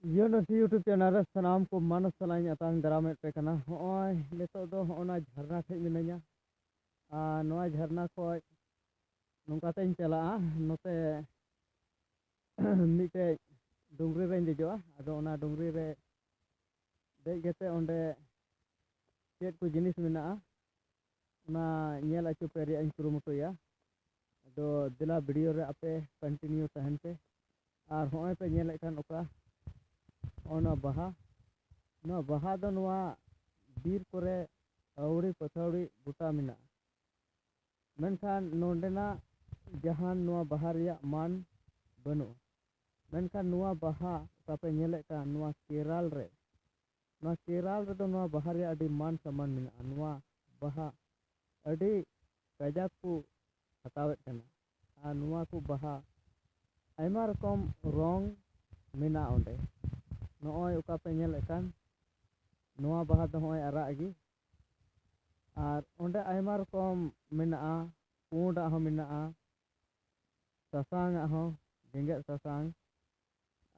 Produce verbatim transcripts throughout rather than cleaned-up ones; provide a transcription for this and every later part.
ᱤᱭᱳ ᱱᱟᱥᱤ YouTube channel ᱨᱮ ᱥᱟᱱᱟᱢ ᱠᱚ ᱢᱟᱱᱚᱥ ᱥᱟᱞᱟᱜ ᱤᱧ ᱟᱛᱟᱝ ᱫᱟᱨᱟᱢᱮᱫ ᱯᱮ ᱠᱟᱱᱟ᱾ ᱦᱚᱸᱜᱼᱚᱭ ᱱᱤᱛᱚᱜ ᱫᱚ ᱦᱚᱸᱜᱼᱚ ᱱᱟ ᱡᱷᱟᱨᱱᱟ ᱴᱷᱮᱡ ᱢᱤᱱᱟᱹᱧᱟ᱾ ᱟᱨ ᱱᱚᱣᱟ ᱡᱷᱟᱨᱱᱟ ᱠᱷᱚᱡ ᱱᱚᱝᱠᱟ ᱛᱮᱧ ᱪᱟᱞᱟᱜᱼᱟ, ᱱᱚᱛᱮ ᱢᱤᱫᱴᱮᱡ ᱰᱩᱝᱨᱤ ᱨᱮᱧ ᱫᱮᱡᱚᱜᱼᱟ᱾ ᱟᱫᱚ ᱚᱱᱟ ᱰᱩᱝᱨᱤ ᱨᱮ ᱫᱮᱡ ᱠᱟᱛᱮ ᱚᱸᱰᱮ ᱪᱮᱫ ᱠᱚ ᱡᱤᱱᱤᱥ ᱢᱮᱱᱟᱜᱼᱟ, ᱚᱱᱟ ᱧᱮᱞ ᱟᱹᱪᱩ ᱯᱮ ᱨᱮᱭᱟᱜ ᱤᱧ ᱠᱩᱨᱩᱢᱩᱴᱩᱭᱟ᱾ ᱟᱫᱚ ᱫᱮᱞᱟ video ᱨᱮ ᱟᱯᱮ continue ᱛᱟᱦᱮᱱ ᱯᱮ᱾ ᱟᱨ ᱦᱚᱸᱜᱼᱚᱭ ᱯᱮ ᱧᱮᱞᱮᱫ ᱠᱟᱱ ᱚᱠᱟ, ᱚᱱᱟ ᱵᱟᱦᱟ, ᱱᱚᱣᱟ ᱵᱟᱦᱟ ᱫᱚ ᱱᱚᱣᱟ ᱵᱤᱨ ᱠᱚᱨᱮ ᱟᱹᱣᱲᱤ ᱯᱟᱹᱛᱷᱟᱹᱣᱲᱤ ᱜᱚᱴᱟ ᱢᱮᱱᱟᱜᱼᱟ᱾ ᱢᱮᱱᱠᱷᱟᱱ ᱱᱚᱸᱰᱮᱱᱟᱜ ᱡᱟᱦᱟᱱ ᱱᱚᱣᱟ ᱵᱟᱦᱟ ᱨᱮᱭᱟᱜ ᱢᱟᱱ ᱵᱟᱹᱱᱩᱜᱼᱟ᱾ ᱢᱮᱱᱠᱷᱟᱱ ᱱᱚᱣᱟ ᱵᱟᱦᱟ ᱚᱠᱟ ᱯᱮ ᱧᱮᱞᱮᱫ ᱠᱟᱱ, ᱱᱚᱣᱟ ᱠᱮᱨᱟᱞ ᱨᱮ, ᱱᱚᱣᱟ ᱠᱮᱨᱟᱞ ᱨᱮᱫᱚ ᱱᱚᱣᱟ ᱵᱟᱦᱟ ᱨᱮᱭᱟᱜ ᱟᱹᱰᱤ ᱢᱟᱱ ᱥᱚᱢᱢᱟᱱ ᱢᱮᱱᱟᱜᱼᱟ᱾ ᱱᱚᱣᱟ ᱵᱟᱦᱟ ᱟᱹᱰᱤ ᱠᱟᱡᱟᱠ ᱠᱚ ᱦᱟᱛᱟᱣᱮᱫ ᱠᱟᱱᱟ᱾ ᱟᱨ ᱱᱚᱣᱟ ᱠᱚ ᱵᱟᱦᱟ ᱟᱭᱢᱟ ᱨᱚᱠᱚᱢ ᱨᱚᱝ ᱢᱮᱱᱟᱜᱼᱟ ᱚᱸᱰᱮ᱾ ᱱᱚᱜᱼᱚᱭ ᱚᱠᱟ ᱯᱮ ᱧᱮᱞᱮᱫ ᱠᱟᱱ, ᱱᱚᱣᱟ ᱵᱟᱦᱟ ᱫᱚ ᱱᱚᱜᱼᱚᱭ ᱟᱨᱟᱜ ᱜᱮ᱾ ᱟᱨ ᱚᱸᱰᱮ ᱟᱭᱢᱟ ᱨᱚᱠᱚᱢ ᱢᱮᱱᱟᱜᱼᱟ, ᱯᱩᱸᱰᱟᱜ ᱦᱚᱸ ᱢᱮᱱᱟᱜᱼᱟ, ᱥᱟᱥᱟᱝ ᱟᱜ ᱦᱚᱸ, ᱡᱮᱜᱮᱫ ᱥᱟᱥᱟᱝ,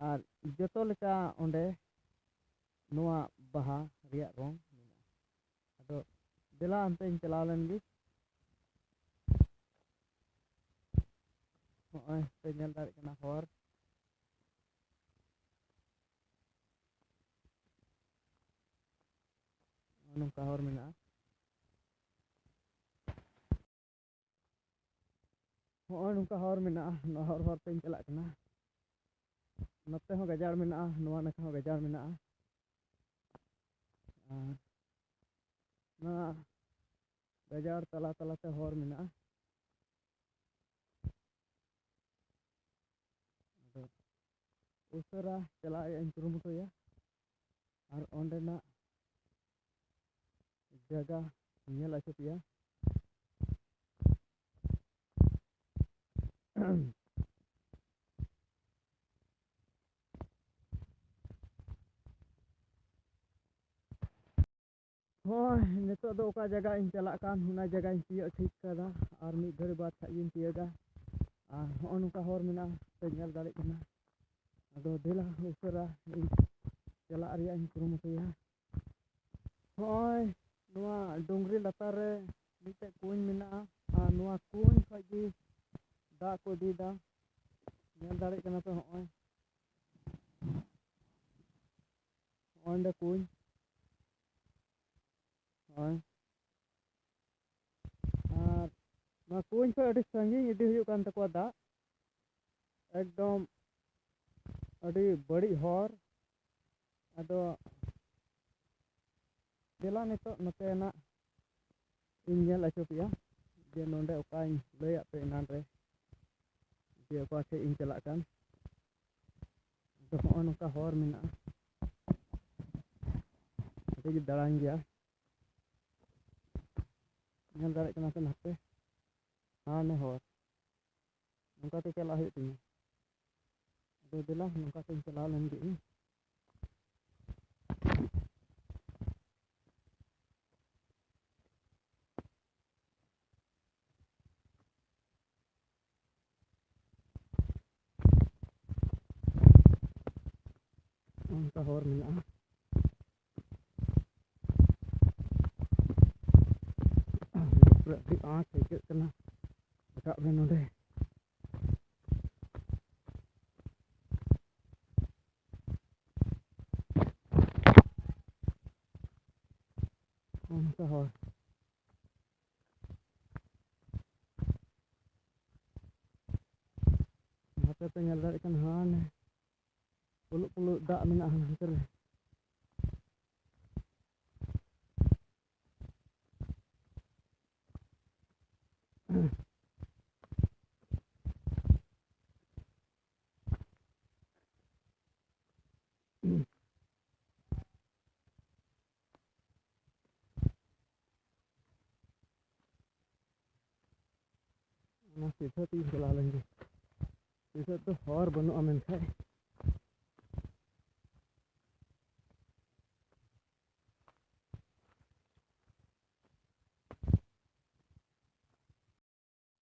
ᱟᱨ ᱡᱚᱛᱚ ᱞᱮᱠᱟ ᱚᱸᱰᱮ ᱱᱚᱣᱟ ᱵᱟᱦᱟ ᱨᱮᱭᱟᱜ ᱨᱚᱝ ᱢᱮᱱᱟᱜᱼᱟ᱾ ᱟᱫᱚ ᱫᱮᱞᱟ ᱚᱱᱛᱮᱧ ᱪᱟᱞᱟᱣ ᱞᱮᱱ ᱜᱮ᱾ ᱱᱚᱜᱼᱚᱭ ᱯᱮ ᱧᱮᱞ ᱫᱟᱲᱮᱭᱟᱜ ᱠᱟᱱᱟ ᱦᱚᱨ, ᱱᱚᱝᱠᱟ ᱦᱚᱨ ᱢᱮᱱᱟᱜᱼᱟ᱾ ᱦᱚᱸᱜᱼᱚᱭ ᱱᱚᱝᱠᱟ ᱦᱚᱨ ᱢᱮᱱᱟᱜᱼᱟ, ᱱᱚᱣᱟ ᱦᱚᱨ ᱦᱚᱨ ᱛᱮᱧ ᱪᱟᱞᱟᱜ ᱠᱟᱱᱟ᱾ ᱱᱚᱛᱮ ᱦᱚᱸ ᱜᱟᱡᱟᱲ ᱢᱮᱱᱟᱜᱼᱟ, ᱱᱚᱣᱟ ᱱᱟᱠᱷᱟ ᱦᱚᱸ ᱜᱟᱡᱟᱲ ᱢᱮᱱᱟᱜᱼᱟ᱾ ᱟᱨ ᱱᱚᱣᱟ ᱜᱟᱡᱟᱲ ᱛᱟᱞᱟ ᱛᱟᱞᱟᱛᱮ ᱦᱚᱨ ᱢᱮᱱᱟᱜᱼᱟ᱾ ᱟᱫᱚ ᱩᱥᱟᱹᱨᱟ ᱪᱟᱞᱟᱜ ᱨᱮᱭᱟᱜ ᱤᱧ ᱠᱩᱨᱩᱢᱩᱴᱩᱭᱟ ᱟᱨ ᱚᱸᱰᱮᱱᱟᱜ ᱡᱟᱭᱜᱟ ᱧᱮᱞ ᱟᱹᱪᱩ ᱯᱮᱭᱟ᱾ ᱦᱳᱭ, ᱱᱤᱛᱚᱜ ᱫᱚ ᱚᱠᱟ ᱡᱟᱭᱜᱟ ᱤᱧ ᱪᱟᱞᱟᱜ ᱠᱟᱱ, ᱚᱱᱟ ᱡᱟᱭᱜᱟᱧ ᱛᱤᱭᱳᱜ ᱴᱷᱤᱠ ᱠᱟᱫᱟ᱾ ᱟᱨ ᱢᱤᱫ ᱜᱷᱟᱹᱲᱤ ᱵᱟᱫᱽ ᱠᱷᱟᱡ ᱜᱤᱧ ᱛᱤᱭᱳᱜᱟ᱾ ᱟᱨ ᱦᱚᱸᱜᱼᱚ ᱱᱚᱝᱠᱟ ᱦᱚᱨ ᱢᱮᱱᱟᱜᱼᱟ, ᱯᱮ ᱧᱮᱞ ᱫᱟᱲᱮᱭᱟᱜ ᱠᱟᱱᱟ᱾ ᱟᱫᱚ ᱫᱮᱞᱟ ᱩᱥᱟᱹᱨᱟ ᱤᱧ ᱪᱟᱞᱟᱜ ᱨᱮᱭᱟᱜ ᱤᱧ ᱠᱩᱨᱩᱢᱩᱴᱩᱭᱟ᱾ ᱱᱚᱜᱼᱚᱭ ᱱᱚᱣᱟ ᱰᱩᱝᱨᱤ ᱞᱟᱛᱟᱨ ᱨᱮ ᱢᱤᱫᱴᱮᱡ ᱠᱩᱧ ᱢᱮᱱᱟᱜᱼᱟ, ᱟᱨ ᱱᱚᱣᱟ ᱠᱩᱧ ᱠᱷᱚᱡ ᱜᱮ ᱫᱟᱜ ᱠᱚ ᱤᱫᱤᱭᱮᱫᱟ᱾ ᱧᱮᱞ ᱫᱟᱲᱮᱭᱟᱜ ᱠᱟᱱᱟ ᱯᱮ, ᱦᱚᱸᱜᱼᱚᱭ, ᱦᱚᱸᱜᱼᱚᱭ ᱱᱚᱸᱰᱮ ᱠᱩᱧ᱾ ᱦᱳᱭ᱾ ᱟᱨ ᱱᱚᱣᱟ ᱠᱩᱧ ᱠᱷᱚᱡ ᱟᱹᱰᱤ ᱥᱟᱺᱜᱤᱧ ᱤᱫᱤ ᱦᱩᱭᱩᱜ ᱠᱟᱱ ᱛᱟᱠᱚᱣᱟ ᱫᱟᱜ, ᱮᱠᱫᱚᱢ ᱟᱹᱰᱤ ᱵᱟᱹᱲᱤᱡ ᱦᱚᱨ᱾ ᱟᱫᱚ ᱫᱮᱞᱟ ᱱᱤᱛᱚᱜ ᱱᱚᱛᱮᱱᱟᱜ ᱤᱧ ᱧᱮᱞ ᱦᱚᱪᱚ ᱯᱮᱭᱟ, ᱡᱮ ᱱᱚᱰᱮ ᱚᱠᱟᱧ ᱞᱟᱹᱭᱟᱫ ᱯᱮ ᱮᱱᱟᱱ ᱨᱮ, ᱡᱮ ᱚᱠᱟ ᱴᱷᱮᱡ ᱤᱧ ᱪᱟᱞᱟᱜ ᱠᱟᱱ᱾ ᱟᱫᱚ ᱦᱚᱸᱜᱼᱚ ᱱᱚᱝᱠᱟ ᱦᱚᱨ ᱢᱮᱱᱟᱜᱼᱟ, ᱟᱹᱰᱤ ᱜᱮ ᱫᱟᱲᱟᱝ ᱜᱮᱭᱟ᱾ ᱧᱮᱞ ᱫᱟᱲᱮᱭᱟᱜ ᱠᱟᱱᱟ ᱯᱮ ᱱᱟᱛᱮ, ᱦᱟᱱᱮ ᱦᱚᱨ, ᱱᱚᱝᱠᱟ ᱛᱮ ᱪᱟᱞᱟᱜ ᱦᱩᱭᱩᱜ ᱛᱤᱧᱟᱹ᱾ ᱟᱫᱚ ᱫᱮᱞᱟ ᱱᱚᱝᱠᱟ ᱛᱮᱧ ᱪᱟᱞᱟᱣ ᱞᱮᱱ ᱜᱮ ᱤᱧ᱾ ᱚᱱᱠᱟ ᱦᱚᱨ ᱢᱮᱱᱟᱜᱼᱟ᱾ ᱯᱩᱨᱟᱹ ᱟᱹᱰᱤ ᱟᱸᱴ ᱟᱹᱭᱠᱟᱹᱜ ᱠᱟᱱᱟ ᱨᱟᱠᱟᱵ ᱨᱮ ᱱᱚᱰᱮ᱾ ᱚᱱᱠᱟ ᱦᱚᱨ᱾ ᱱᱚᱛᱮ ᱯᱮ ᱧᱮᱞ ᱫᱟᱲᱮᱭᱟᱜ ᱠᱟᱱᱟ, ᱦᱟᱱᱮ ᱯᱩᱞᱩᱜ ᱯᱩᱞᱩᱜ ᱫᱟᱜ ᱢᱮᱱᱟᱜᱼᱟ ᱦᱟᱱᱛᱮ ᱨᱮ᱾ ᱚᱱᱟ ᱥᱤᱫᱷᱟᱹ ᱛᱮᱧ ᱪᱟᱞᱟᱣ ᱞᱮᱱ ᱜᱮ᱾ ᱥᱤᱫᱷᱟᱹ ᱫᱚ ᱦᱚᱨ ᱵᱟᱹᱱᱩᱜᱼᱟ ᱢᱮᱱᱠᱷᱟᱡ᱾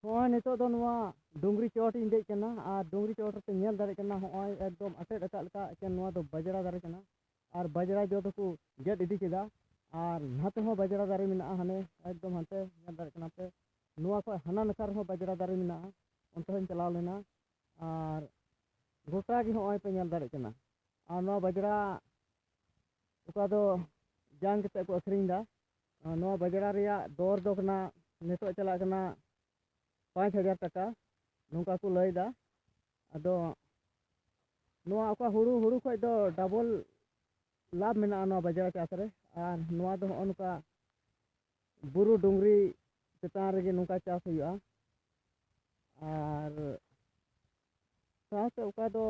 ᱱᱚᱜᱼᱚᱭ ᱱᱤᱛᱚᱜ ᱫᱚ ᱱᱚᱣᱟ ᱰᱩᱝᱨᱤ ᱪᱚᱴ ᱤᱧ ᱫᱮᱡ ᱠᱟᱱᱟ, ᱟᱨ ᱰᱩᱝᱨᱤ ᱪᱚᱴ ᱨᱮᱯᱮ ᱧᱮᱞ ᱫᱟᱲᱮᱭᱟᱜ ᱠᱟᱱᱟ, ᱱᱚᱜᱼᱚᱭ ᱮᱠᱫᱚᱢ ᱟᱴᱮᱫ ᱟᱠᱟᱫ ᱞᱮᱠᱟ ᱮᱠᱮᱱ ᱱᱚᱣᱟ ᱫᱚ ᱵᱟᱡᱽᱲᱟ ᱫᱟᱨᱮ ᱠᱟᱱᱟ᱾ ᱟᱨ ᱵᱟᱡᱽᱲᱟ ᱡᱚ ᱫᱚᱠᱚ ᱜᱮᱫ ᱤᱫᱤ ᱠᱮᱫᱟ, ᱟᱨ ᱱᱟᱛᱮ ᱦᱚᱸ ᱵᱟᱡᱽᱲᱟ ᱫᱟᱨᱮ ᱢᱮᱱᱟᱜᱼᱟ, ᱦᱟᱱᱮ ᱮᱠᱫᱚᱢ ᱦᱟᱱᱛᱮ ᱧᱮᱞ ᱫᱟᱲᱮᱭᱟᱜ ᱠᱟᱱᱟ ᱯᱮ᱾ ᱱᱚᱣᱟ ᱠᱷᱚᱱ ᱦᱟᱱᱟ ᱱᱟᱠᱷᱟ ᱨᱮᱦᱚᱸ ᱵᱟᱡᱽᱲᱟ ᱫᱟᱨᱮ ᱢᱮᱱᱟᱜᱼᱟ, ᱚᱱᱛᱮ ᱦᱚᱸᱧ ᱪᱟᱞᱟᱣ ᱞᱮᱱᱟ᱾ ᱟᱨ ᱜᱚᱴᱟ ᱜᱮ ᱦᱚᱸᱜᱼᱚᱭ ᱯᱮ ᱧᱮᱞ ᱫᱟᱲᱮᱭᱟᱜ ᱠᱟᱱᱟ᱾ ᱟᱨ ᱱᱚᱣᱟ ᱵᱟᱡᱽᱲᱟ ᱚᱠᱟ ᱫᱚ ᱡᱟᱝ ᱠᱟᱛᱮ ᱠᱚ ᱟᱹᱠᱷᱨᱤᱧ ᱮᱫᱟ, ᱱᱚᱣᱟ ᱵᱟᱡᱽᱲᱟ ᱨᱮᱭᱟᱜ ᱫᱚᱨ ᱫᱚ ᱠᱟᱱᱟ, ᱱᱤᱛᱚᱜ ᱪᱟᱞᱟᱜ ᱠᱟᱱᱟ ᱯᱟᱸᱪ ᱦᱟᱡᱟᱨ ᱴᱟᱠᱟ, ᱱᱚᱝᱠᱟ ᱠᱚ ᱞᱟᱹᱭ ᱮᱫᱟ᱾ ᱟᱫᱚ ᱱᱚᱣᱟ ᱚᱠᱟ ᱦᱩᱲᱩ, ᱦᱩᱲᱩ ᱠᱷᱚᱡ ᱫᱚ ᱰᱟᱵᱚᱞ ᱞᱟᱵᱷ ᱢᱮᱱᱟᱜᱼᱟ ᱱᱚᱣᱟ ᱵᱟᱡᱽᱲᱟ ᱪᱟᱥ ᱨᱮ᱾ ᱟᱨ ᱱᱚᱣᱟ ᱫᱚ ᱦᱚᱸᱜᱼᱚ ᱱᱚᱝᱠᱟ ᱵᱩᱨᱩ ᱰᱩᱝᱨᱤ ᱪᱮᱛᱟᱱ ᱨᱮᱜᱮ ᱱᱚᱝᱠᱟ ᱪᱟᱥ ᱦᱩᱭᱩᱜᱼᱟ᱾ ᱟᱨ ᱥᱟᱶᱛᱮ ᱚᱠᱟ ᱫᱚ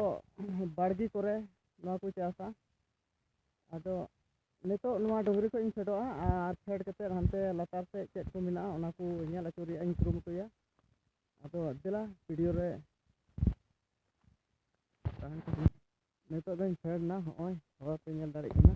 ᱵᱟᱲᱜᱮ ᱠᱚᱨᱮ ᱱᱚᱣᱟ ᱠᱚ ᱪᱟᱥᱟ᱾ ᱟᱫᱚ ᱱᱤᱛᱚᱜ ᱱᱚᱣᱟ ᱰᱩᱝᱨᱤ ᱠᱷᱚᱡ ᱤᱧ ᱯᱷᱮᱰᱚᱜᱼᱟ, ᱟᱨ ᱯᱷᱮᱰ ᱠᱟᱛᱮᱫ ᱦᱟᱱᱛᱮ ᱞᱟᱛᱟᱨ ᱥᱮᱫ ᱪᱮᱫ ᱠᱚ ᱢᱮᱱᱟᱜᱼᱟ, ᱚᱱᱟ ᱠᱚ ᱧᱮᱞ ᱟᱹᱪᱩᱨ ᱨᱮᱭᱟᱜ ᱤᱧ ᱠᱩᱨᱩᱢᱩᱴᱩᱭᱟ᱾ ᱟᱫᱚ ᱫᱮᱞᱟ ᱵᱷᱤᱰᱤᱭᱳ ᱨᱮ ᱛᱟᱦᱮᱱ ᱠᱷᱟᱱ᱾ ᱱᱤᱛᱚᱜ ᱫᱚᱧ ᱯᱷᱮᱰ ᱮᱱᱟ, ᱦᱚᱸᱜᱼᱚᱭ ᱦᱚᱨ ᱯᱮ ᱧᱮᱞ ᱫᱟᱲᱮᱭᱟᱜ ᱠᱟᱱᱟ᱾